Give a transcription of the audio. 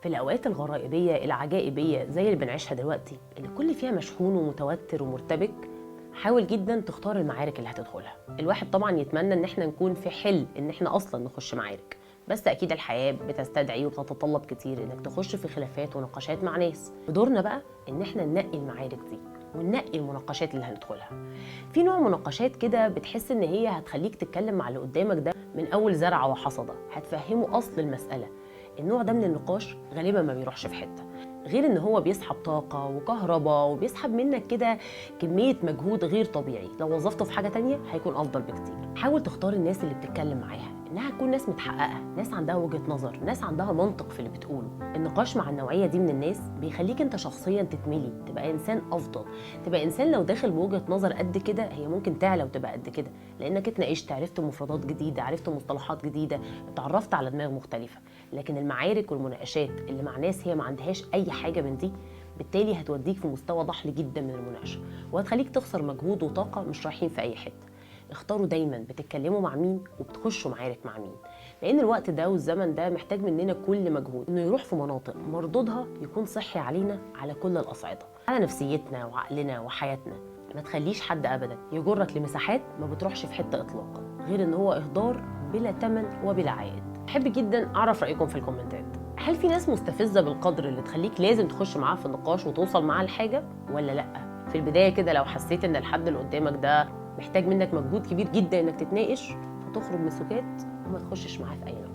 في الأوقات الغرائبية العجائبية زي اللي بنعيشها دلوقتي، اللي الكل فيها مشحون ومتوتر ومرتبك، حاول جدا تختار المعارك اللي هتدخلها. الواحد طبعا يتمنى ان احنا نكون في حل ان احنا اصلا نخش معارك، بس اكيد الحياة بتستدعي وبتتطلب كتير انك تخش في خلافات ونقاشات مع ناس. دورنا بقى ان احنا ننقي المعارك دي وننقي المناقشات اللي هندخلها. في نوع مناقشات كده بتحس ان هي هتخليك تتكلم مع اللي قدامك ده من اول زرعه وحصده، هتفهمه اصل المسالة. النوع ده من النقاش غالبا ما بيروحش في حتة، غير ان هو بيسحب طاقة وكهرباء وبيسحب منك كده كمية مجهود غير طبيعي. لو وظفته في حاجة تانية هيكون افضل بكتير. حاول تختار الناس اللي بتتكلم معاها انها تكون ناس متحققه، ناس عندها وجهه نظر، ناس عندها منطق في اللي بتقوله. النقاش مع النوعية دي من الناس بيخليك انت شخصيا تتملي، تبقى انسان افضل، تبقى انسان لو داخل بوجهه نظر قد كده هي ممكن تعلى وتبقى قد كده، لانك اتناقشت، عرفت مفردات جديدة، عرفت مصطلحات جديدة، اتعرفت على دماغ مختلفة. لكن المعارك والمناقشات اللي مع ناس هي ما عندهاش اي حاجة من دي، بالتالي هتوديك في مستوى ضحل جدا من المناقشة، وهتخليك تخسر مجهود وطاقة مش رايحين في اي حتة. اختاروا دايما بتتكلموا مع مين وبتخشوا معارك مع مين، لان الوقت ده والزمن ده محتاج مننا كل مجهود انه يروح في مناطق مردودها يكون صحي علينا على كل الاصعدة، على نفسيتنا وعقلنا وحياتنا. ما تخليش حد ابدا يجرك لمساحات ما بتروحش في حتة اطلاقا، غير ان هو اهدار بلا ثمن وبلا عائد. احب جدا اعرف رايكم في الكومنتات. هل في ناس مستفزة بالقدر اللي تخليك لازم تخش معاه في النقاش وتوصل معاه لحاجة ولا لا؟ في البداية كده لو حسيت ان الحد اللي قدامك ده محتاج منك مجهود كبير جدا انك تتناقش، فتخرج من سكات وما تخشش معاه في اي نقاش.